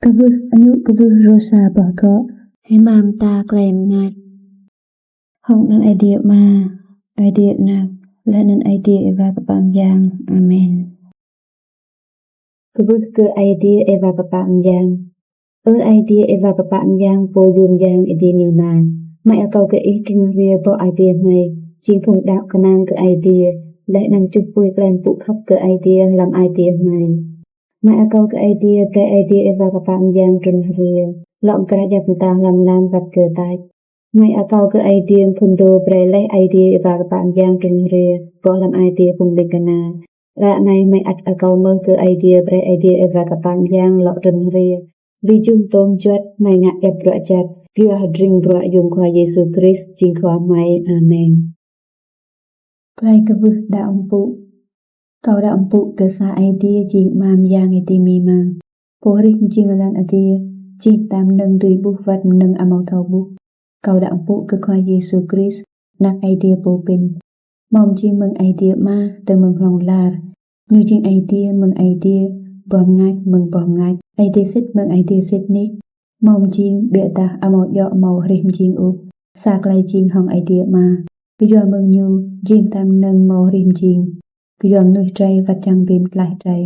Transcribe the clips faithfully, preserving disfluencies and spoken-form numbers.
Kwưh, añŭ kwưh Rosa boh gŏ. Êma mta klei mngač. Hŏng anăn Aê Diê Ama, Aê Diê Anak, leh anăn Aê Diê Êwa Kpă Myang. Amen. Kwưh kơ Aê Diê Êwa Kpă Myang. Ơ Aê Diê Êwa Kpă Myang, Pô yuôm yang êdimima, hmei akâo kơ ih trŭn hriê bŏ ai tiê hmei, jing phung đăo knang kơ Aê Diê, leh anăn čuh pui klei mpŭ khăp kơ Aê Diê hlăm ai tiê hmei. Hmei akâo kơ Aê Diê brei Aê Diê Êwa Kpă Myang trŭn hriê, lŏ mkra djăp mta hlăm lam wăt kơ tač. Hmei akâo kơ Aê Diê mphŭn dô brei leh Aê Diê Êwa Kpă Myang trŭn hriê bŏ hlăm ai tiê phung ƀĭng kna. Ară anei hmei ăt akâo mơh kơ Aê Diê brei Aê Diê Êwa Kpă Myang lŏ trŭn hriê, bi jŭm tôm juăt hmei ngă djăp bruă jăk, kyua hdrĭng bruă yuôm Khua Yêsu Krist jing Khua hmei. Amen. Klei kwưh đăo mpŭ. Kâo đăo mpŭ kơ sa Aê Diê jing Ama myang êdimima, Pô hrih mjing lăn adiê, jing mta mnơ̆ng dưi ƀuh wăt mnơ̆ng amâo thâo ƀuh. Kâo đăo mpŭ kơ Khua Yêsu Krist, Anak Aê Diê Pô Pĭn, mâo mjing mơ̆ng Aê Diê Ama, dơ̆ng mơ̆ng hlŏng lar. Ñu jing Aê Diê mơ̆ng Aê Diê, boh mngač mơ̆ng boh mngač, Aê Diê sĭt mơ̆ng Aê Diê sĭt nik. Mâo mjing ƀiădah amâo djŏ mâo hrih mjing ôh. Sa klei jing hŏng Aê Diê Ama. Kyua mơ̆ng ñu, jing mta mnơ̆ng mâo hrih mjing, kyua mnuih drei wăt čiăng bi mtlaih drei.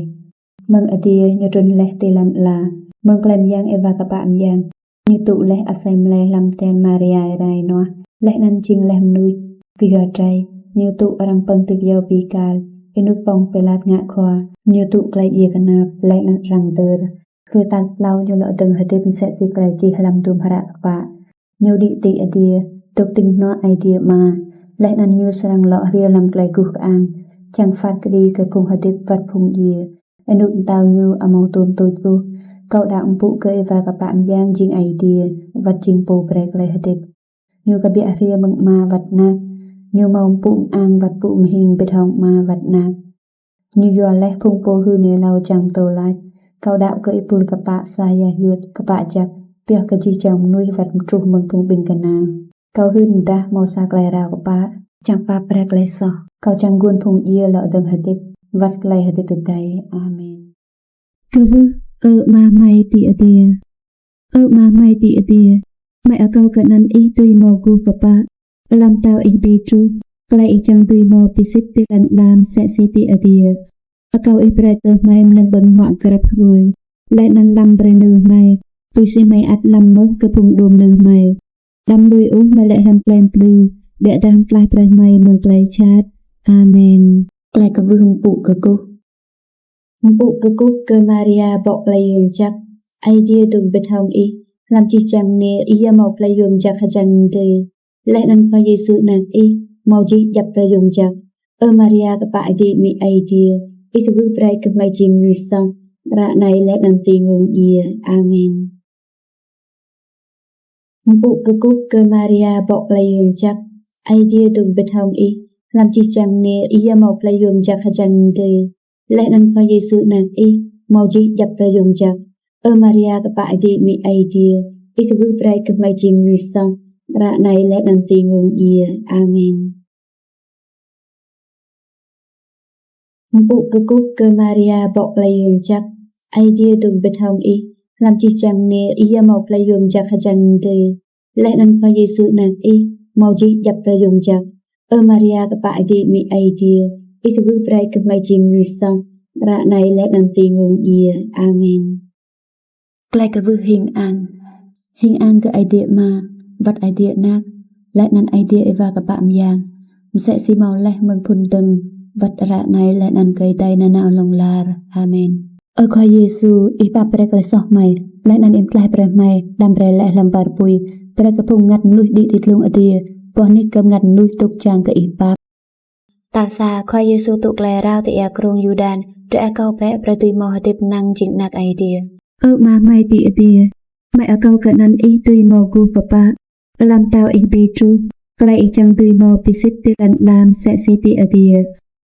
Mơ̆ng adiê ñu trŭn leh ti lăn ala, mơ̆ng klei myang Êwa Kpă Myang, ñu tŭ leh asei mlei hlăm tian Maria êrai ênuah, leh anăn jing leh mnuih. Kyua drei, ñu tŭ arăng pơ̆ng ti kyâo bi kal, ênuk Pôns Pilat ngă khua, ñu tŭ klei djiê knap, leh anăn arăng dơr. Hruê tal tlâo ñu lŏ dơ̆ng hdĭp msĕ si klei čih hlăm dŭm hră kpă. Ñu đĭ ti adiê, dôk tĭng hnuă Aê Diê Ama, leh anăn ñu srăng lŏ hriê hlăm klei guh kơang, čiăng phat kđi kơ phung hdĭp wăt phung djiê. Ênuk mtao ñu amâo tuôm tuč ôh. Kâo đăo mpŭ kơ Êwa Kpă Myang jing Aê Diê, wăt jing Pô brei klei hdĭp. Ñu kbiă hriê mơ̆ng Ama wăt Anak. Ñu mâo mpŭ mơang wăt mpŭ mhing mbĭt hŏng Ama wăt Anak. Ñu yua leh phung pô hưn êlâo čiăng mtô lač. Kâo đăo kơ êpul kpă sa ya hyưt, kpă jăk, pioh kơ jih jang mnuih wăt mtruh mơ̆ng phung ƀĭng kna. Kâo hưn mdah mâo sa klei rao kpă, čiăng pap brei klei soh. Kâo čang guôn phung djiê lŏ dơ̆ng hdĭp, wăt klei hdĭp êdei. Amen. Kwưh, Ơ Ama hmei ti adiê. Ơ Ama hmei ti adiê, hmei akâo kơ anăn ih dưi mâo guh kpă, ala mtao ih bi truh, klei ih čiăng dưi mâo bi sĭt ti lăn ala msĕ si ti adiê. Akâo ih brei kơ hmei mnơ̆ng ƀơ̆ng huă grăp hruê, leh anăn lăm brei nư hmei, tui si hmei ăt lăm mơh kơ phung đuôm nư hmei. Đăm lui ôh hmei lĕ hlăm klei mplư, ƀiădah mtlaih brei hmei mơ̆ng klei jhat. Amen. Klei kwưh mpŭ kkuh. Mpŭ kkuh kơ Maria bŏ klei yuôm jăk. Aê Diê dôk mbĭt hŏng ih, hlăm jih jang mniê ih yơh mâo klei yuôm jăk hjăn mdê. Leh anăn Khua Yêsu anak ih, mâo jih djăp klei yuôm jăk. Ơ Maria kpă êdi amĭ Aê Diê, ih kwưh brei kơ hmei jing mnuih soh, ară anei leh anăn ti mmông djiê. Amen. Mpŭ kkuh kơ Maria bŏ klei yuôm jăk. Aê Diê dôk mbĭt hŏng ih, hlăm jih jang mniê ih yơh mâo klei yuôm jăk hjăn mdê. Leh anăn Khua Yêsu anak ih, mâo jih djăp klei yuôm jăk. Ơ Maria kpă êdi amĭ Aê Diê, ih kwưh brei kơ hmei jing mnuih soh, ară anei leh anăn ti mmông djiê. Amen. Mpŭ kkuh kơ Maria bŏ klei yuôm jăk. Aê Diê dôk mbĭt hŏng ih, hlăm jih jang mniê ih yơh mâo klei yuôm jăk hjăn mdê. Leh anăn Khua Yêsu anak ih, mâo jih djăp klei yuôm jăk. Ơ Maria kpă êdi amĭ Aê Diê, ih kwưh brei kơ hmei jing mnuih soh, ară anei leh anăn ti mmông djiê. Amen. Klei kwưh hing ang. Hing ang kơ Aê Diê Ama, wăt Aê Diê Anak, leh anăn Aê Diê Êwa Kpă Myang, msĕ si mâo leh mơ̆ng phŭn dơ̆ng, wăt ară anei leh anăn kơ êdei nanao hlŏng lar. Amen. Ơ Khua Yêsu, ih pap brei klei soh hmei, leh anăn ih mtlaih brei hmei, đăm brei lĕ hlăm war pui, brei kơ phung mngăt mnuih đĭ ti dlông adiê, boh nik kơ mngăt mnuih dôk čang kơ ih pap. Tal sa, Khua Yêsu tŭ klei rao ti êa krông Yurdan, drei akâo bĕ brei dưi mâo hdĭp năng jing anak Aê Diê. Ơ Ama hmei ti adiê, hmei akâo kơ anăn ih dưi mâo guh kpă, ala mtao ih bi truh, klei ih čiăng dưi mâo bi sĭt ti lăn ala msĕ si ti adiê.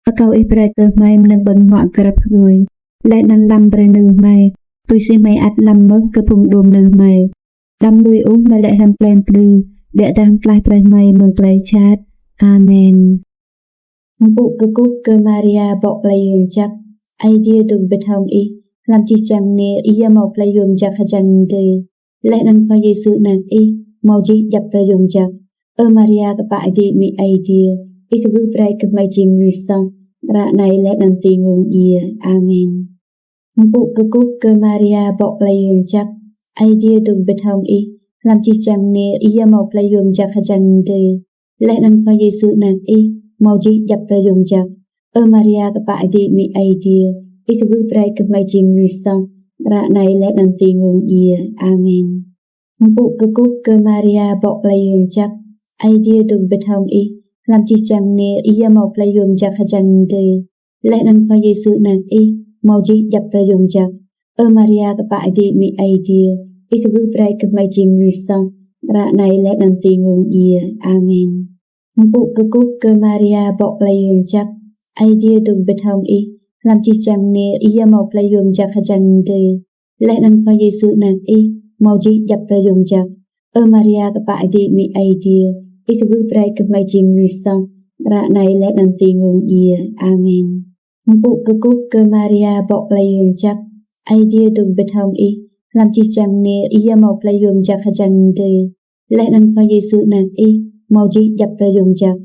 Akâo ih brei kơ hmei mnơ̆ng ƀơ̆ng huă grăp hruê, leh anăn lăm brei nư hmei, tui si hmei ăt lăm mơh kơ phung đuôm nư hmei. Đăm lui ôh hmei lĕ hlăm klei mplư, ƀiădah mtlaih brei hmei mơ̆ng klei jhat. Amen. Mpŭ kkuh kơ Maria bŏ klei yuôm jăk. Aê Diê dôk mbĭt hŏng ih, hlăm jih jang mniê ih yơh mâo klei yuôm jăk hjăn mdê. Leh anăn Khua Yêsu anak ih mâo jih djăp klei yuôm jăk. Ơ Maria kpă êdi amĭ Aê Diê, ih kwưh brei kơ hmei jing mnuih soh, ară anei leh anăn ti mmông djiê. Amen. Mpŭ kkuh kơ Maria bŏ klei yuôm jăk, Aê Diê dôk mbĭt hŏng ih, hlăm jih jang mniê ih yơh mâo klei yuôm jăk hjăn mdê. Leh anăn Khua Yêsu anak ih mâo jih djăp klei yuôm jăk. Ơ Maria kpă êdi amĭ Aê Diê, ih kwưh brei kơ hmei jing mnuih soh, ară anei leh anăn ti mmông djiê. Amen. Mpŭ kkuh kơ Maria bŏ klei yuôm jăk, Aê Diê dôk mbĭt hŏng ih, hlăm jih jang mniê ih yơh mâo klei yuôm jăk hjăn mdê. Leh anăn Khua Yêsu anak ih mâo jih djăp klei yuôm jăk. Ơ Maria kpă êdi amĭ Aê Diê, ih kwưh brei kơ hmei jing mnuih soh, ară anei leh anăn ti mmông djiê. Amen. Mpŭ kkuh kơ Maria bŏ klei yuôm jăk, Aê Diê dôk mbĭt hŏng ih, hlăm jih jang mniê ih yơh mâo klei yuôm jăk hjăn mdê. Leh anăn Khua Yêsu anak ih mâo jih djăp klei yuôm jăk. Ơ Maria kpă êdi amĭ Aê Diê, ih kwưh brei kơ hmei jing mnuih soh, ară anei leh anăn ti mmông djiê. Amen. Mpŭ kkuh kơ Maria bŏ klei yuôm jăk, Aê Diê dôk mbĭt hŏng ih, hlăm jih jang mniê ih yơh mâo klei yuôm jăk hjăn mdê. Leh anăn Khua Yêsu anak ih mâo jih djăp klei yuôm jăk.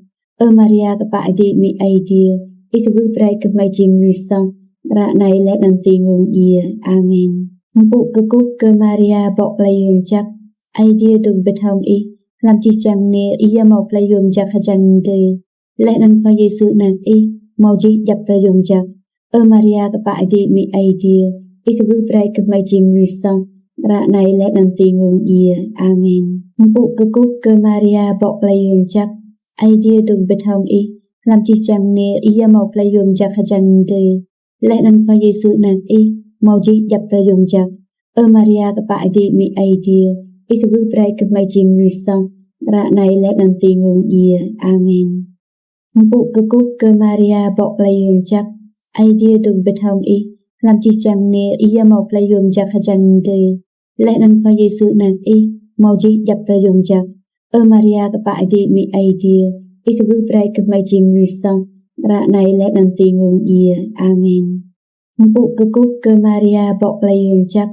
Ơ Maria kpă êdi amĭ Aê Diê, ih kwưh brei kơ hmei jing mnuih soh, ară anei leh anăn ti mmông djiê. Amen. Mpŭ kkuh kơ Maria bŏ klei yuôm jăk, Aê Diê dôk mbĭt hŏng ih, hlăm jih jang mniê ih yơh mâo klei yuôm jăk hjăn mdê. Leh anăn Khua Yêsu anak ih mâo jih djăp klei yuôm jăk. Ơ Maria kpă êdi amĭ Aê Diê, ih kwưh brei kơ hmei jing mnuih soh, ară anei leh anăn ti mmông djiê. Amen. Mpŭ kkuh kơ Maria bŏ klei yuôm jăk, Aê Diê dôk mbĭt hŏng ih, hlăm jih jang mniê ih yơh mâo klei yuôm jăk hjăn mdê. Leh anăn Khua Yêsu anak ih mâo jih djăp klei yuôm jăk. Ơ Maria kpă êdi amĭ Aê Diê, ih kwưh brei kơ hmei jing mnuih soh, ară anei leh anăn ti mmông djiê. Amen. Mpŭ kkuh kơ Maria bŏ klei yuôm jăk, Aê Diê dôk mbĭt hŏng ih, hlăm jih jang mniê ih yơh mâo klei yuôm jăk hjăn mdê. Leh anăn Khua Yêsu anak ih mâo jih djăp klei yuôm jăk. Ơ Maria kpă êdi amĭ Aê Diê, ih kwưh brei kơ hmei jing mnuih soh, ară anei leh anăn ti mmông djiê. Amen. Mpŭ kkuh kơ Maria bŏ klei yuôm jăk,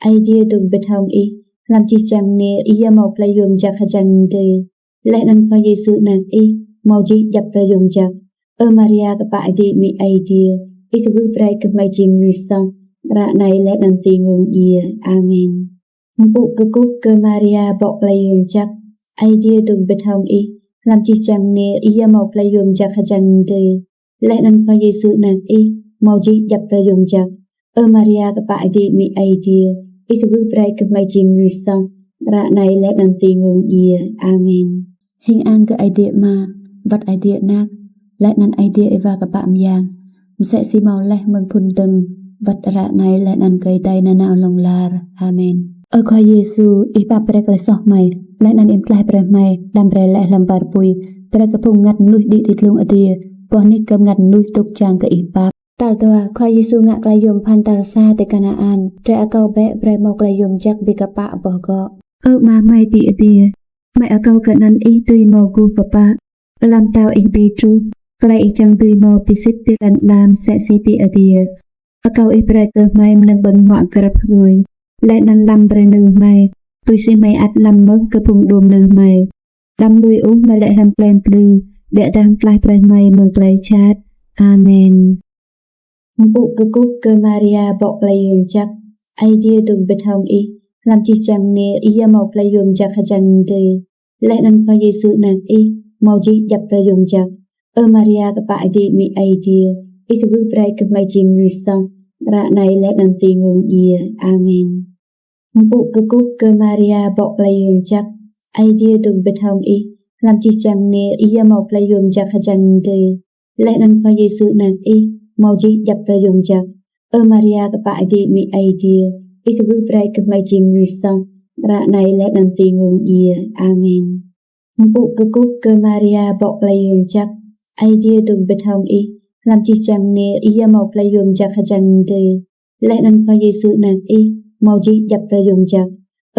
Aê Diê dôk mbĭt hŏng ih, hlăm jih jang mniê ih yơh mâo klei yuôm jăk hjăn mdê. Leh anăn Khua Yêsu anak ih mâo jih djăp klei yuôm jăk. Ơ Maria kpă êdi amĭ Aê Diê, ih kwưh brei kơ hmei jing mnuih soh, ară anei leh anăn ti mmông djiê. Amen. Mpŭ kkuh kơ Maria bŏ klei yuôm jăk, Aê Diê dôk mbĭt hŏng ih, hlăm jih jang mniê ih yơh mâo klei yuôm jăk hjăn mdê. Leh anăn Khua Yêsu anak ih mâo jih djăp klei yuôm jăk. Ơ Maria kpă êdi amĭ Aê Diê, ih kwưh brei kơ hmei jing mnuih soh, ară anei leh anăn ti mmông djiê. Amen. Hing ang kơ Aê Diê Ama, wăt Aê Diê Anak, leh anăn Aê Diê Êwa Kpă Myang, msĕ si mâo leh mơ̆ng phŭn dơ̆ng, wăt ară anei leh anăn kơ êdei nanao hlŏng lar. Amen. Ơ Khua Yêsu, ih pap brei klei soh hmei, leh anăn ih mtlaih brei hmei, đăm brei lĕ hlăm war pui, brei kơ phung mngăt mnuih đĭ ti dlông adiê, boh nik kơ mngăt mnuih dôk čang kơ ih pap. Tal dua, Khua Yêsu ngă klei yuôm bhăn tal sa ti Kanaan, drei akâo bĕ brei mâo klei yuôm jăk bi kpă boh gŏ. Ơ Ama hmei ti adiê, hmei akâo kơ anăn ih dưi mâo guh kpă. Ala mtao ih bi truh, klei ih čiăng dưi mâo bi sĭt ti lăn ala msĕ si ti adiê. Akâo ih brei kơ hmei mnơ̆ng ƀơ̆ng huă grăp hruê. Leh anăn lăm brei nư hmei, tui si hmei ăt lăm mơh kơ phung đuôm nư hmei. Đăm lui ôh hmei lĕ hlăm klei mplư, ƀiădah mtlaih brei hmei mơ̆ng klei jhat. Amen. Mpŭ kkuh kơ Maria bŏ klei yuôm jăk, Aê Diê dôk mbĭt hŏng ih, hlăm jih jang mniê ih yơh mâo klei yuôm jăk hjăn mdê. Leh anăn Khua Yêsu anak ih mâo jih djăp klei yuôm jăk. Ơ Maria kpă êdi amĭ Aê Diê, ih kwưh brei kơ hmei jing mnuih soh, ară anei leh anăn ti mmông djiê. Amen. Mpŭ kkuh kơ Maria bŏ klei yuôm jăk, Aê Diê dôk mbĭt hŏng ih, hlăm jih jang mniê ih yơh mâo klei yuôm jăk hjăn mdê. Leh anăn Khua Yêsu anak ih mâo jih djăp klei yuôm jăk. Ơ Maria kpă êdi amĭ Aê Diê, ih kwưh brei kơ hmei jing mnuih soh, ară anei leh anăn ti mmông djiê. Amen. Mpŭ kkuh kơ Maria bŏ klei yuôm jăk, Aê Diê dôk mbĭt hŏng ih, hlăm jih jang mniê ih yơh mâo klei yuôm jăk hjăn mdê. Leh anăn Khua Yêsu anak ih mâo jih djăp klei yuôm jăk.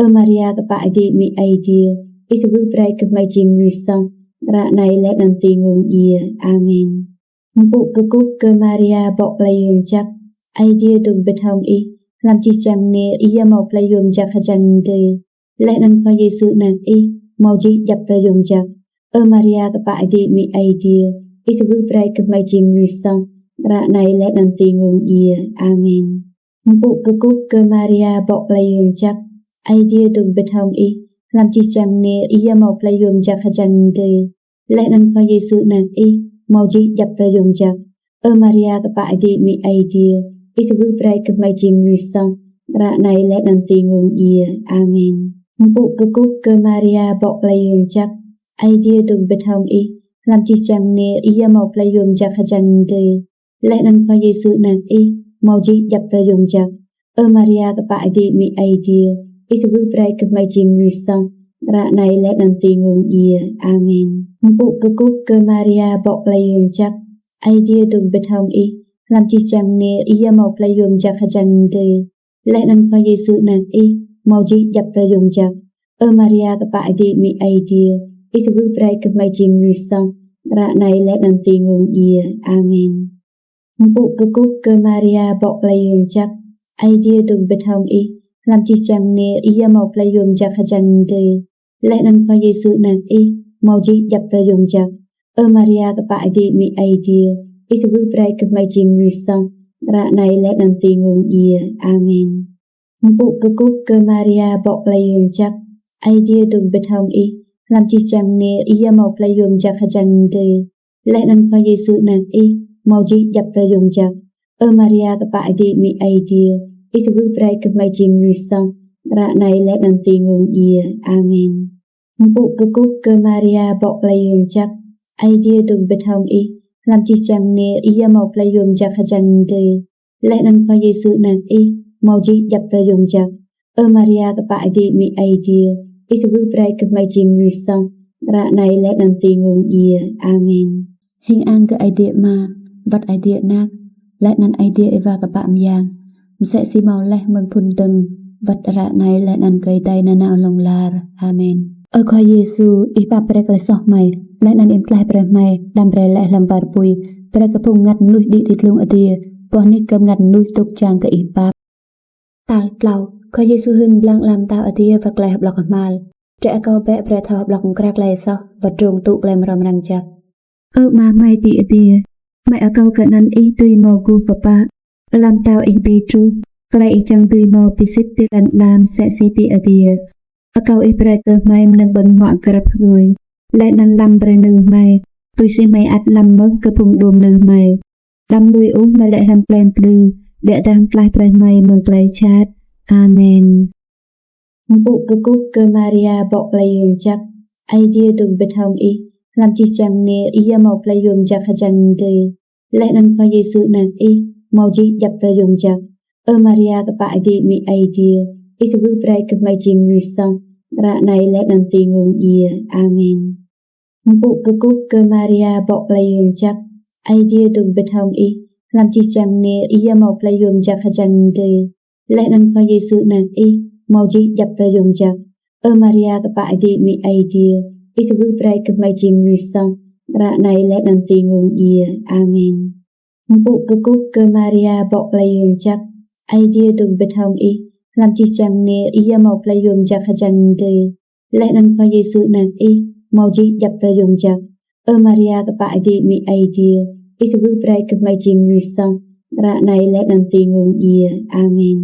Ơ Maria kpă êdi amĭ Aê Diê, ih kwưh brei kơ hmei jing mnuih soh, ară anei leh anăn ti mmông djiê. Amen. Mpŭ kkuh kơ Maria bŏ klei yuôm jăk, Aê Diê dôk mbĭt hŏng ih, hlăm jih jang mniê ih yơh mâo klei yuôm jăk hjăn mdê. Leh anăn Khua Yêsu anak ih, mâo jih djăp klei yuôm jăk. Ơ Maria, kpă êdi amĭ Aê Diê, ih kwưh brei kơ hmei jing mnuih soh, ară anei leh anăn ti mmông djiê. Amen. Mpŭ kkuh kơ Maria bŏ klei yuôm jăk, Aê Diê dôk mbĭt hŏng ih, hlăm jih jang mniê ih yơh mâo klei yuôm jăk hjăn mdê. Leh anăn Khua Yêsu anak ih, mâo jih djăp klei yuôm jăk. Ơ Maria, kpă êdi amĭ Aê Diê, ih kwưh brei kơ hmei jing mnuih soh, ară anei leh anăn ti mmông djiê. Amen. Mpŭ kkuh kơ Maria bŏ klei yuôm jăk, Aê Diê dôk mbĭt hŏng ih, hlăm jih jang mniê ih yơh mâo klei yuôm jăk hjăn mdê. Leh anăn Khua Yêsu anak ih, mâo jih djăp klei yuôm jăk. Ơ Maria, kpă êdi amĭ Aê Diê, ih kwưh brei kơ hmei jing mnuih soh, ară anei leh anăn ti mmông djiê. Amen. Mpŭ kkuh kơ Maria bŏ klei yuôm jăk, Aê Diê dôk mbĭt hŏng ih, hlăm jih jang mniê ih yơh mâo klei yuôm jăk hjăn mdê. Leh anăn Khua Yêsu anak ih, mâo jih djăp klei yuôm jăk. Ơ Maria, kpă êdi amĭ Aê Diê, ih kwưh brei kơ hmei jing mnuih soh, ară anei leh anăn ti mmông djiê. Amen. Mpŭ kkuh kơ Maria bŏ klei yuôm jăk, Aê Diê dôk mbĭt hŏng ih, hlăm jih jang mniê ih yơh mâo klei yuôm jăk hjăn mdê. Leh anăn Khua Yêsu anak ih, mâo jih djăp klei yuôm jăk. Ơ Maria, kpă êdi amĭ Aê Diê, ih kwưh brei kơ hmei jing mnuih soh, ară anei leh anăn ti mmông djiê. Amen. Mpŭ kkuh kơ Maria bŏ klei yuôm jăk, Aê Diê dôk mbĭt hŏng ih, hlăm jih jang mniê ih yơh mâo klei yuôm jăk hjăn mdê. Leh anăn Khua Yêsu anak ih, mâo jih djăp klei yuôm jăk. Ơ Maria, kpă êdi amĭ Aê Diê, ih kwưh brei kơ hmei jing mnuih soh, ară anei leh anăn ti mmông djiê. Amen. Mpŭ kkuh kơ Maria bŏ klei yuôm jăk, Aê Diê dôk mbĭt hŏng ih, hlăm jih jang mniê ih yơh mâo klei yuôm jăk hjăn mdê. Leh anăn Khua Yêsu anak ih, mâo jih djăp klei yuôm jăk. Ơ Maria, kpă êdi amĭ Aê Diê, ih kwưh brei kơ hmei jing mnuih soh, ară anei leh anăn ti mmông djiê. Amen. Hing ang kơ Aê Diê Ama, wăt Aê Diê Anak, leh anăn Aê Diê Êwa Kpă Myang, msĕ si mâo leh mơ̆ng phŭn dơ̆ng, wăt ară anei leh anăn kơ êdei nanao hlŏng lar. Amen. Ơ Khua Yêsu, ih pap brei klei soh hmei, leh anăn ih mtlaih brei hmei, đăm brei lĕ hlăm war pui, brei kơ phung mngăt mnuih đĭ ti dlông adiê, boh nik kơ mngăt mnuih dôk čang kơ ih pap. Tal tlâo, Khua Yêsu hưn mblang ala mtao adiê wăt klei hƀlŏk kmhal. Drei akâo bĕ brei thâo hƀlŏk mkra klei soh, wăt drông tŭ klei mrâo mrang jăk. Ơ Ama hmei ti adiê, hmei akâo kơ anăn ih dưi mâo guh kpă, ala mtao ih bi truh, klei ih čiăng dưi mâo bi sĭt ti lăn ala msĕ si ti adiê. Akâo ih brei kơ hmei mnơ̆ng ƀơ̆ng huă grăp hruê, leh anăn lăm brei nư hmei, tui si hmei ăt lăm mơh kơ phung đuôm nư hmei. Đăm lui ôh hmei lĕ hlăm klei mplư, ƀiădah mtlaih brei hmei mơ̆ng klei jhat. Amen. Mpŭ kkuh kơ Maria bŏ klei yuôm jăk, Aê Diê dôk mbĭt hŏng ih, hlăm jih jang mniê ih yơh mâo klei yuôm jăk hjăn mdê. Leh anăn Khua Yêsu anak ih, mâo jih djăp klei yuôm jăk. Ơ Maria, kpă êdi amĭ Aê Diê, ih kwưh brei kơ hmei jing mnuih soh, ară anei leh anăn ti mmông djiê. Amen. Mpŭ kkuh kơ Maria bŏ klei yuôm jăk, Aê Diê dôk mbĭt hŏng ih, hlăm jih jang mniê ih yơh mâo klei yuôm jăk hjăn mdê. Leh anăn Khua Yêsu anak ih, mâo jih djăp klei yuôm jăk. Ơ Maria, kpă êdi amĭ Aê Diê, ih kwưh brei kơ hmei jing mnuih soh, ară anei leh anăn ti mmông djiê. Amen. Mpŭ kkuh kơ Maria bŏ klei yuôm jăk, Aê Diê dôk mbĭt hŏng ih, hlăm jih jang mniê ih yơh mâo klei yuôm jăk hjăn mdê. Leh anăn Khua Yêsu anak ih, mâo jih djăp klei yuôm jăk. Ơ Maria, kpă êdi amĭ Aê Diê, ih kwưh brei kơ hmei jing mnuih soh, ară anei leh anăn ti mmông djiê. Amen.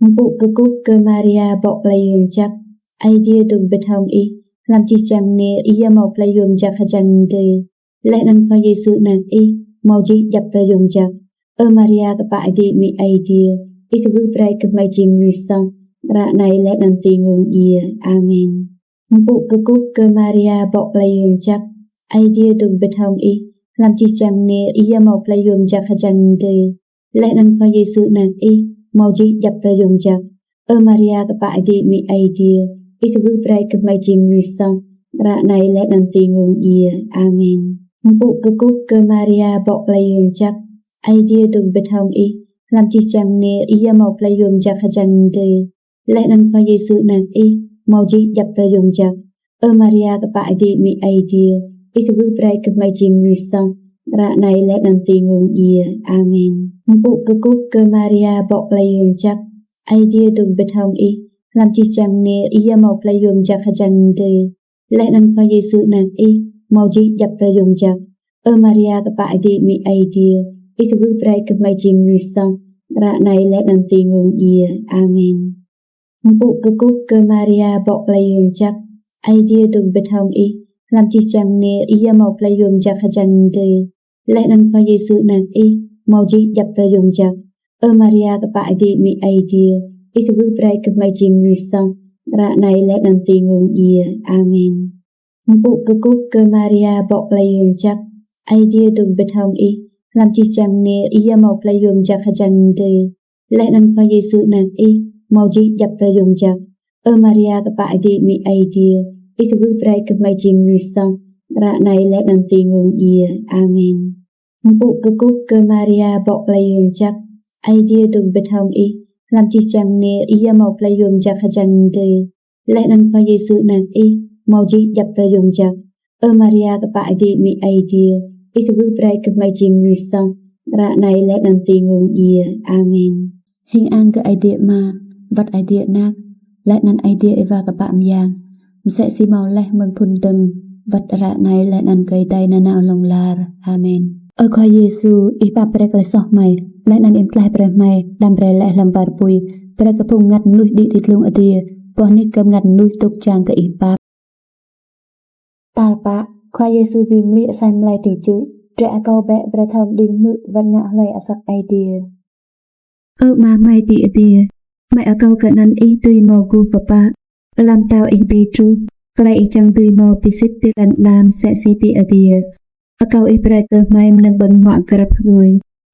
Mpŭ kkuh kơ Maria bŏ klei yuôm jăk, Aê Diê dôk mbĭt hŏng ih, hlăm jih jang mniê ih yơh mâo klei yuôm jăk hjăn mdê. Leh anăn Khua Yêsu anak ih, mâo jih djăp klei yuôm jăk. Ơ Maria, kpă êdi amĭ Aê Diê, ih kwưh brei kơ hmei jing mnuih soh, ară anei leh anăn ti mmông djiê. Amen. Mpŭ kkuh kơ Maria bŏ klei yuôm jăk, Aê Diê dôk mbĭt hŏng ih, hlăm jih jang mniê ih yơh mâo klei yuôm jăk hjăn mdê. Leh anăn Khua Yêsu anak ih, mâo jih djăp klei yuôm jăk. Ơ Maria, kpă êdi amĭ Aê Diê, ih kwưh brei kơ hmei jing mnuih soh, ară anei leh anăn ti mmông djiê. Amen. Mpŭ kkuh kơ Maria bŏ klei yuôm jăk, Aê Diê dôk mbĭt hŏng ih, hlăm jih jang mniê ih yơh mâo klei yuôm jăk hjăn mdê. Leh anăn Khua Yêsu anak ih, mâo jih djăp klei yuôm jăk. Ơ Maria, kpă êdi amĭ Aê Diê, ih kwưh brei kơ hmei jing mnuih soh, ară anei leh anăn ti mmông djiê. Amen. Mpŭ kkuh kơ Maria bŏ klei yuôm jăk, Aê Diê dôk mbĭt hŏng ih, hlăm jih jang mniê ih yơh mâo klei yuôm jăk hjăn mdê. Leh anăn Khua Yêsu anak ih mâo jih djăp klei yuôm jăk. Ơ Maria kpă êdi amĭ Aê Diê, ih kwưh brei kơ hmei jing mnuih soh, ară anei leh anăn ti mmông djiê. Amen. Mpŭ kkuh kơ Maria bŏ klei yuôm jăk, Aê Diê dôk mbĭt hŏng ih, hlăm jih jang mniê ih yơh mâo klei yuôm jăk hjăn mdê. Leh anăn Khua Yêsu anak ih mâo jih djăp klei yuôm jăk. Ơ Maria kpă êdi amĭ Aê Diê, ih kwưh brei kơ hmei jing mnuih soh, ară anei leh anăn ti mmông djiê. Amen. Mpŭ kkuh kơ Maria bŏ klei yuôm jăk, Aê Diê dôk mbĭt hŏng ih, hlăm jih jang mniê ih yơh mâo klei yuôm jăk hjăn mdê. Leh anăn Khua Yêsu anak ih mâo jih djăp klei yuôm jăk. Ơ Maria kpă êdi amĭ Aê Diê, ih kwưh brei kơ hmei jing mnuih soh, ară anei leh anăn ti mmông djiê. Amen. Mpŭ kkuh kơ Maria bŏ klei yuôm jăk, Aê Diê dôk mbĭt hŏng ih, hlăm jih jang mniê ih yơh mâo klei yuôm jăk hjăn mdê. Leh anăn Khua Yêsu anak ih mâo jih djăp klei yuôm jăk. Ơ Maria kpă êdi amĭ Aê Diê, ih kwưh brei kơ hmei jing mnuih soh, ară anei leh anăn ti mmông djiê. Amen. Hing ang kơ Aê Diê Ama, wăt Aê Diê Anak, leh anăn Aê Diê Êwa Kpă Myang, msĕ si mâo leh mơ̆ng phŭn dơ̆ng, wăt ară anei leh anăn kơ êdei nanao hlŏng lar. Amen. Ơ Khua Yêsu, ih pap brei klei soh hmei, leh anăn ih mtlaih brei hmei, đăm brei lĕ hlăm war pui, brei kơ phung mngăt mnuih đĭ ti dlông adiê, boh nik kơ mngăt mnuih dôk čang kơ ih pap. Tal pă, Khua Yêsu bi mlih asei mlei ti čư̆, drei akâo bĕ brei thâo mđing hmư̆ wăt ngă hlue asăp Aê Diê. Ơ Ama hmei ti adiê, hmei akâo kơ anăn ih dưi mâo guh kpă, ala mtao ih bi truh, klei ih čiăng dưi mâo bi sĭt ti lăn ala msĕ si ti adiê. Akâo ih brei kơ hmei mnơ̆ng ƀơ̆ng huă grăp hruê,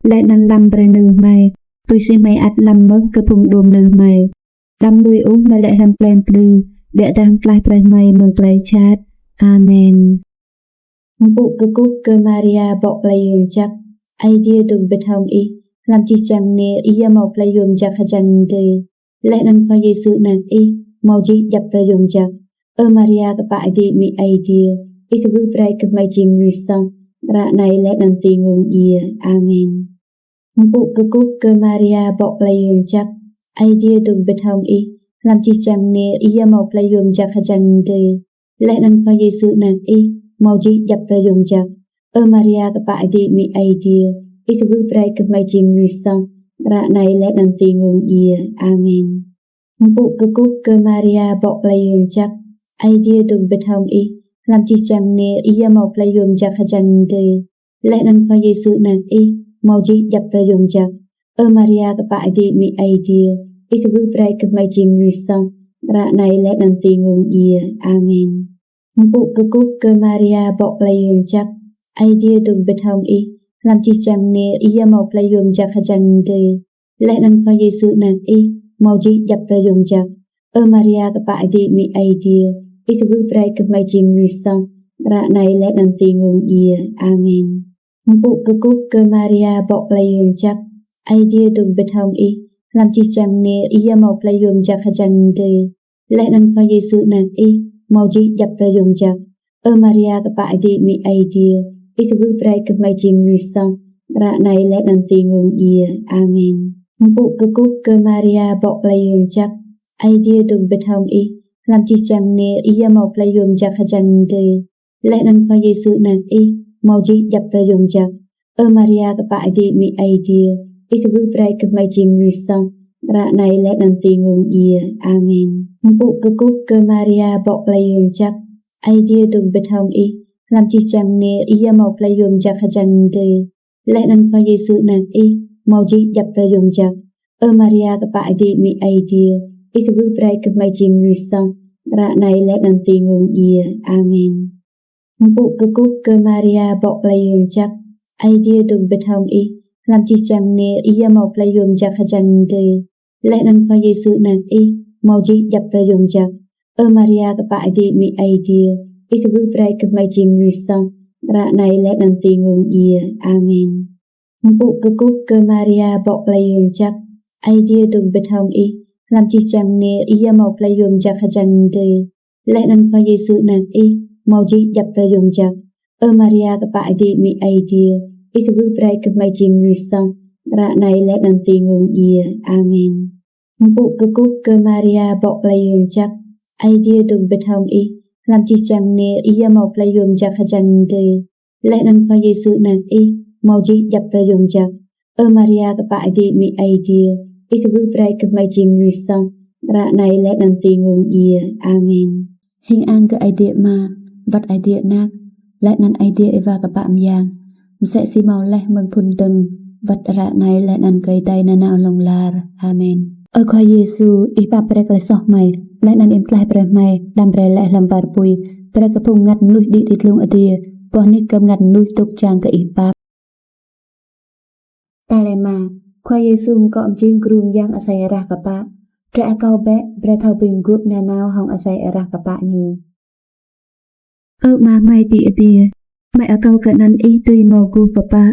leh anăn lăm brei nư hmei, tui si hmei ăt lăm mơh kơ phung đuôm nư hmei. Đăm lui ôh hmei lĕ hlăm klei mplư, ƀiădah mtlaih brei hmei mơ̆ng klei jhat. Amen. Mpŭ kkuh kơ Maria bŏ klei yuôm jăk, Aê Diê dôk mbĭt hŏng ih, hlăm jih jang mniê ih yơh mâo klei yuôm jăk hjăn mdê. Leh anăn Khua Yêsu anak ih mâo jih djăp klei yuôm jăk. Ơ Maria kpă êdi amĭ Aê Diê, ih kwưh brei kơ hmei jing mnuih soh, ară anei leh anăn ti mmông djiê. Amen. Mpŭ kkuh kơ Maria bŏ klei yuôm jăk, Aê Diê dôk mbĭt hŏng ih, hlăm jih jang mniê ih yơh mâo klei yuôm jăk hjăn mdê. Leh anăn Khua Yêsu anak ih mâo jih djăp klei yuôm jăk. Ơ Maria kpă êdi amĭ Aê Diê, ih kwưh brei kơ hmei jing mnuih soh, ară anei leh anăn ti mmông djiê. Amen. Mpŭ kkuh kơ Maria bŏ klei yuôm jăk, Aê Diê dôk mbĭt hŏng ih, hlăm jih jang mniê ih yơh mâo klei yuôm jăk hjăn mdê. Leh anăn Khua Yêsu anak ih mâo jih djăp klei yuôm jăk. Ơ Maria kpă êdi amĭ Aê Diê, ih kwưh brei kơ hmei jing mnuih soh, ară anei leh anăn ti mmông djiê. Amen. Mpŭ kkuh kơ Maria bŏ klei yuôm jăk, Aê Diê dôk mbĭt hŏng ih, hlăm jih jang mniê ih yơh mâo klei yuôm jăk hjăn mdê. Leh anăn Khua Yêsu anak ih mâo jih djăp klei yuôm jăk. Ơ Maria kpă êdi amĭ Aê Diê, ih kwưh brei kơ hmei jing mnuih soh, ară anei leh anăn ti mmông djiê. Amen. Mpŭ kkuh kơ Maria bŏ klei yuôm jăk, Aê Diê dôk mbĭt hŏng ih, hlăm jih jang mniê ih yơh mâo klei yuôm jăk hjăn mdê. Leh anăn Khua Yêsu anak ih mâo jih djăp klei yuôm jăk. Ơ Maria kpă êdi amĭ Aê Diê, ih kwưh brei kơ hmei jing mnuih soh, ară anei leh anăn ti mmông djiê. Amen. Mpŭ kkuh kơ Maria bŏ klei yuôm jăk, Aê Diê dôk mbĭt hŏng ih, hlăm jih jang mniê ih yơh mâo klei yuôm jăk hjăn mdê. Leh anăn Khua Yêsu anak ih mâo jih djăp klei yuôm jăk. Ơ Maria kpă êdi amĭ Aê Diê, ih kwưh brei kơ hmei jing mnuih soh, ară anei leh anăn ti mmông djiê. Amen. Mpŭ kkuh kơ Maria bŏ klei yuôm jăk, Aê Diê dôk mbĭt hŏng ih, hlăm jih jang mniê ih yơh mâo klei yuôm jăk hjăn mdê. Leh anăn Khua Yêsu anak ih mâo jih djăp klei yuôm jăk. Ơ Maria kpă êdi amĭ Aê Diê, ih kwưh brei kơ hmei jing mnuih soh, ară anei leh anăn ti mmông djiê. Amen. Mpŭ kkuh kơ Maria bŏ klei yuôm jăk, Aê Diê dôk mbĭt hŏng ih, hlăm jih jang mniê ih yơh mâo klei yuôm jăk hjăn mdê. Leh anăn Khua Yêsu anak ih mâo jih djăp klei yuôm jăk. Ơ Maria kpă êdi amĭ Aê Diê, ih kwưh brei kơ hmei jing mnuih soh, ară anei leh anăn ti mmông djiê. Amen. Mpŭ kkuh kơ Maria bŏ klei yuôm jăk, Aê Diê dôk mbĭt hŏng ih, hlăm jih jang mniê ih yơh mâo klei yuôm jăk hjăn mdê. Leh anăn Khua Yêsu anak ih mâo jih djăp klei yuôm jăk. Ơ Maria kpă êdi amĭ Aê Diê, ih kwưh brei kơ hmei jing mnuih soh, ară anei leh anăn ti mmông djiê. Amen. Mpŭ kkuh kơ Maria bŏ klei yuôm jăk, Aê Diê dôk mbĭt hŏng ih, hlăm jih jang mniê ih yơh mâo klei yuôm jăk hjăn mdê. Leh anăn Khua Yêsu anak ih, mâo jih djăp klei yuôm jăk. Ơ Maria kpă êdi amĭ Aê Diê, ih kwưh brei kơ hmei jing mnuih soh, ară anei leh anăn ti mmông djiê. Amen. Hing ang kơ Aê Diê Ama, wăt Aê Diê Anak, leh anăn Aê Diê Êwa Kpă Myang. Msĕ si mâo leh mơ̆ng phŭn dơ̆ng, wăt ară anei leh anăn kơ êdei nanao hlŏng lar. Amen. Ơ Khua Yêsu, ih pap brei klei soh hmei, leh anăn ih mtlaih brei hmei, đăm brei lĕ hlăm war pui, brei kơ phung mngăt mnuih đĭ ti dlông adiê, boh nik kơ mngăt mnuih dôk čang kơ ih pap. Tal êma, Khua Yêsu mkŏ mjing gru myang asei êrah kpă. Drei akâo bĕ, brei thâo bi mguôp nanao hŏng asei êrah kpă ñu. Ơ Ama hmei ti adiê, hmei akâo kơ anăn ih dưi mâo guh kpă.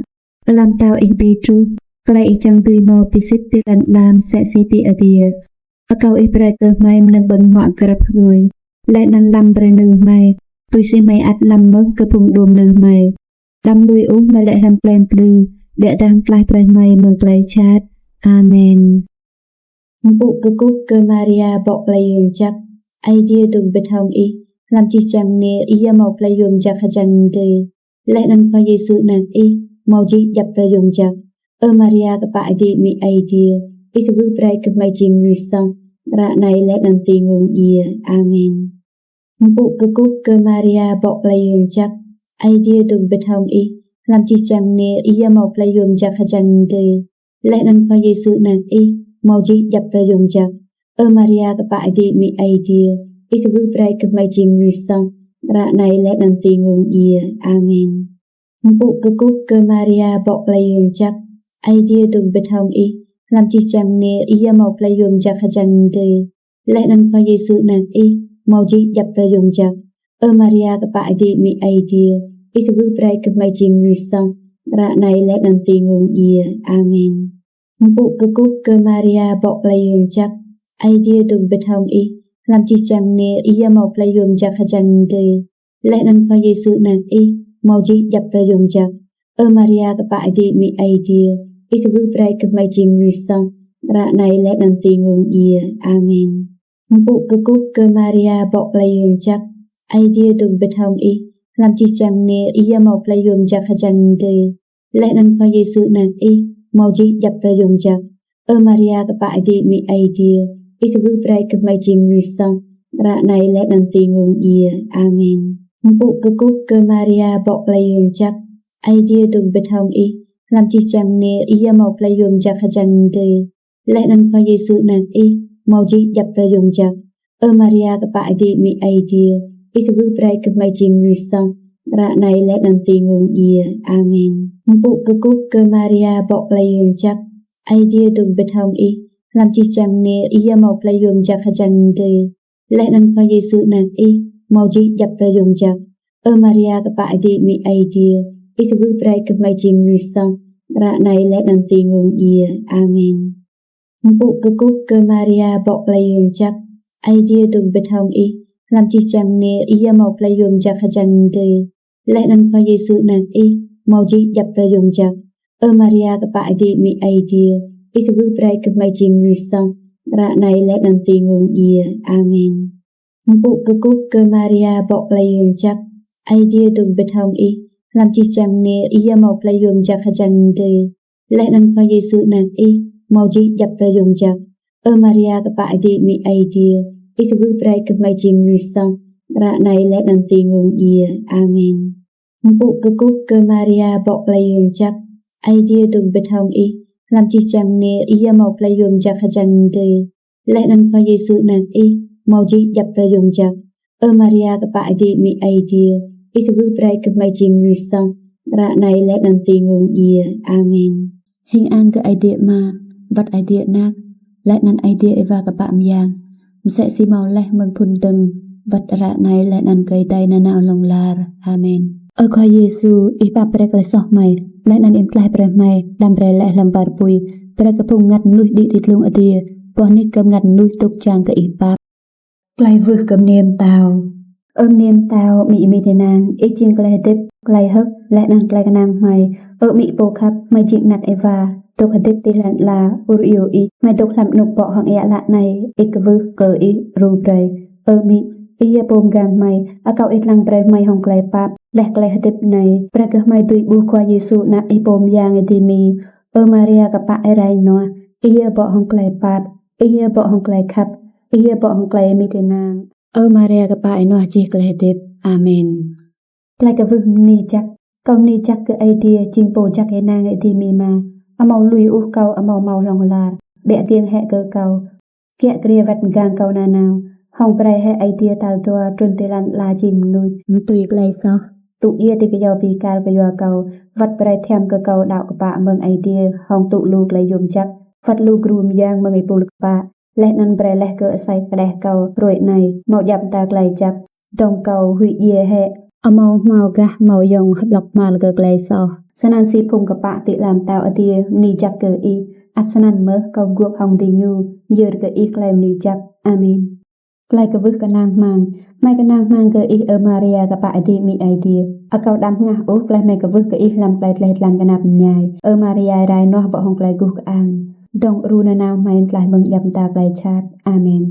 Ala mtao ih bi truh, klei ih čiăng dưi mâo bi sĭt ti lăn ala msĕ si ti adiê. Akâo ih brei kơ hmei mnơ̆ng ƀơ̆ng huă grăp hruê. Leh anăn lăm brei nư hmei, tui si hmei ăt lăm mơh kơ phung đuôm nư hmei. Đăm lui ôh hmei lĕ hlăm klei mplư, ƀiădah mtlaih brei hmei mơ̆ng klei jhat. Amen. Mpŭ kkuh kơ Maria bŏ klei yuôm jăk, Aê Diê dôk mbĭt hŏng ih, hlăm jih jang mniê ih yơh mâo klei yuôm jăk hjăn mdê. Leh anăn Khua Yêsu anak ih, mâo jih djăp klei yuôm jăk. Ơ Maria kpă êdi amĭ Aê Diê, ih kwưh brei kơ hmei jing mnuih soh, ară anei leh anăn ti mmông djiê. Amen. Mpŭ kkuh kơ Maria bŏ klei yuôm jăk, Aê Diê dôk mbĭt hŏng ih, hlăm jih jang mniê ih yơh mâo klei yuôm jăk hjăn mdê. Leh anăn Khua Yêsu anak ih, mâo jih djăp klei yuôm jăk. Ơ Maria kpă êdi amĭ Aê Diê, ih kwưh brei kơ hmei jing mnuih soh, ară anei leh anăn ti mmông djiê. Amen. Mpŭ kkuh kơ Maria bŏ klei yuôm jăk, Aê Diê dôk mbĭt hŏng ih, hlăm jih jang mniê ih yơh mâo klei yuôm jăk hjăn mdê. Leh anăn Khua Yêsu anak ih, mâo jih djăp klei yuôm jăk. Ơ Maria kpă êdi amĭ Aê Diê, ih kwưh brei kơ hmei jing mnuih soh, ară anei leh anăn ti mmông djiê. Amen. Mpŭ kkuh kơ Maria bŏ klei yuôm jăk, Aê Diê dôk mbĭt hŏng ih, hlăm jih jang mniê ih yơh mâo klei yuôm jăk hjăn mdê. Leh anăn Khua Yêsu anak ih, mâo jih djăp klei yuôm jăk. Ơ Maria kpă êdi amĭ Aê Diê, ih kwưh brei kơ hmei jing mnuih soh, ară anei leh anăn ti mmông djiê. Amen. Mpŭ kkuh kơ Maria bŏ klei yuôm jăk, Aê Diê dôk mbĭt hŏng ih, hlăm jih jang mniê ih yơh mâo klei yuôm jăk hjăn mdê. Leh anăn Khua Yêsu anak ih, mâo jih djăp klei yuôm jăk. Ơ Maria kpă êdi amĭ Aê Diê, ih kwưh brei kơ hmei jing mnuih soh, ară anei leh anăn ti mmông djiê. Amen. Mpŭ kkuh kơ Maria bŏ klei yuôm jăk, Aê Diê dôk mbĭt hŏng ih, hlăm jih jang mniê ih yơh mâo klei yuôm jăk hjăn mdê. Leh anăn Khua Yêsu anak ih, mâo jih djăp klei yuôm jăk. Ơ Maria kpă êdi amĭ Aê Diê, ih kwưh brei kơ hmei jing mnuih soh, ară anei leh anăn ti mmông djiê. Amen. Mpŭ kkuh kơ Maria bŏ klei yuôm jăk, Aê Diê dôk mbĭt hŏng ih, hlăm jih jang mniê ih yơh mâo klei yuôm jăk hjăn mdê. Leh anăn Khua Yêsu anak ih, mâo jih djăp klei yuôm jăk. Ơ Maria kpă êdi amĭ Aê Diê, ih kwưh brei kơ hmei jing mnuih soh, ară anei leh anăn ti mmông djiê. Amen. Mpŭ kkuh kơ Maria bŏ klei yuôm jăk, Aê Diê dôk mbĭt hŏng ih, hlăm jih jang mniê ih yơh mâo klei yuôm jăk hjăn mdê. Leh anăn Khua Yêsu anak ih, mâo jih djăp klei yuôm jăk. Ơ Maria kpă êdi amĭ Aê Diê, ih kwưh brei kơ hmei jing mnuih soh, ară anei leh anăn ti mmông djiê. Amen. Mpŭ kkuh kơ Maria bŏ klei yuôm jăk, Aê Diê dôk mbĭt hŏng ih, hlăm jih jang mniê ih yơh mâo klei yuôm jăk hjăn mdê. Leh anăn Khua Yêsu anak ih, mâo jih djăp klei yuôm jăk. Ơ Maria kpă êdi amĭ Aê Diê, ih kwưh brei kơ hmei jing mnuih soh, ară anei leh anăn ti mmông djiê. Amen. Mpŭ kkuh kơ Maria bŏ klei yuôm jăk, Aê Diê dôk mbĭt hŏng ih, hlăm jih jang mniê ih yơh mâo klei yuôm jăk hjăn mdê. Leh anăn Khua Yêsu anak ih, mâo jih djăp klei yuôm jăk. Ơ Maria kpă êdi amĭ Aê Diê, ih kwưh brei kơ hmei jing mnuih soh, ară anei leh anăn ti mmông djiê. Amen. Hing ang kơ Aê Diê Ama, wăt Aê Diê Anak, leh anăn Aê Diê Êwa Kpă Myang. Msĕ si mâo leh mơ̆ng phŭn dơ̆ng, wăt ară anei leh anăn kơ êdei nanao hlŏng lar. Amen. Ơ Khua Yêsu, ih pap brei klei soh hmei, leh anăn ih mtlaih brei hmei, đăm brei lĕ hlăm war pui, brei kơ phung mngăt mnuih đĭ ti dlông adiê, boh nik kơ mngăt mnuih dôk čang kơ ih pap. Klei wưh kơ mniê mtao. Ơ mniê mtao amĭ êmi ti nang, ih jing klei hdĭp, klei hơ̆k, leh anăn klei knang hmei. Ơ amĭ pô khăp, hmei jing anak êwa, dôk hdĭp ti lăn ala, ur iêu ih, hmei dôk hlăm anôk bŏ hŏng êa ală anei, ih kwưh kơ ih đru brei. Ơ amĭ, ih yơh pô mgang hmei, akâo ih dlăng brei hmei hŏng klei pap, leh klei hdĭp anei, brei kơ hmei dưi ƀuh Khua Yêsu anak ih pô myang êdimi. Ơ Maria kpă êrai ênuah, ih yơh bŏ hŏng klei pap, ih yơh bŏ hŏng klei khăp, ih yơh bŏ hŏng klei êmi ti nang. Ơ Maria kpă ênuah jih klei hdĭp. Amen. Klei kwưh mni jăk. Kâo mni jăk kơ Aê Diê jing pô jăk ênang êdimi mơh. Amâo lui ôh kâo amâo mâo hlŏng lar. Ƀiă giêng hĕ kơ kâo, kiă kriê wăt mgang kâo nanao. Hŏng brei hĕ Aê Diê tal dua trŭn ti lăn ala jing mnuih, mtui klei soh, tŭ djiê ti kyâo bi kal kyua kâo, wăt brei thiăm kơ kâo đăo kpă mơ̆ng Aê Diê hŏng tŭ lu klei yuôm jăk, wăt lu gru myang mơ̆ng êpul kpă. Leh anăn brei leh kơ asei kđeh kâo hruê anei mâo djăp mta klei jăk, dŏng kâo huĭ djiê hĕ, amâo hmao gah mâo yŏng hƀlŏk hmal kơ klei soh. Snăn si phung kpă ti ala mtao adiê mni jăk kơ ih, ăt snăn mơh kâo guôp hŏng diñu myơr kơ ih klei mni jăk. Amen. Klei kwưh knang hmăng. Hmei knang hmăng kơ ih, Ơ Maria kpă êdimi Aê Diê. Akâo đăm hngah ôh klei hmei kwưh kơ ih hlăm klei dleh dlan knap mñai. Ơ Maria êrai ênuah bŏ hŏng klei guh kơang, dŏng đru nanao hmei mtlaih mơ̆ng djăp mta klei jhat. Amen.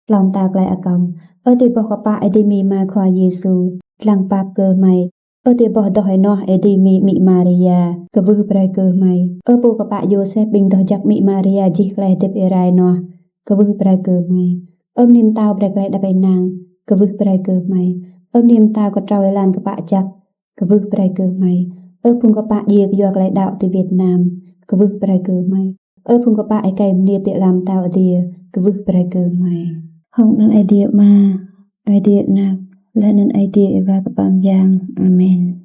Tlâo mta klei akâo. Ơ tiê boh kpă êdimi Ama Khua Yêsu, dlăng pap kơ hmei. Ơ tiê boh doh ênuah êdimi amĭ Maria, kwưh brei kơ hmei. Ơ pô kpă Yôsep ƀĭng doh jăk amĭ Maria jih klei hdĭp êrai ênuah, kwưh brei kơ hmei. Ơ mniê mtao brei klei êđăp ênang, kwưh brei kơ hmei. Ơ mniê mtao ktrâo êlan kpă jăk, kwưh brei kơ hmei. Ơ phung kpă djiê kyua klei đăo ti Việt Nam, kwưh brei kơ hmei. Ơ phung kpă êkei mniê ti ala mtao adiê, kwưh brei kơ hmei. Hŏng anăn Aê Diê Ama, Aê Diê Anak, leh anăn Aê Diê Êwa Kpă Myang. Amen.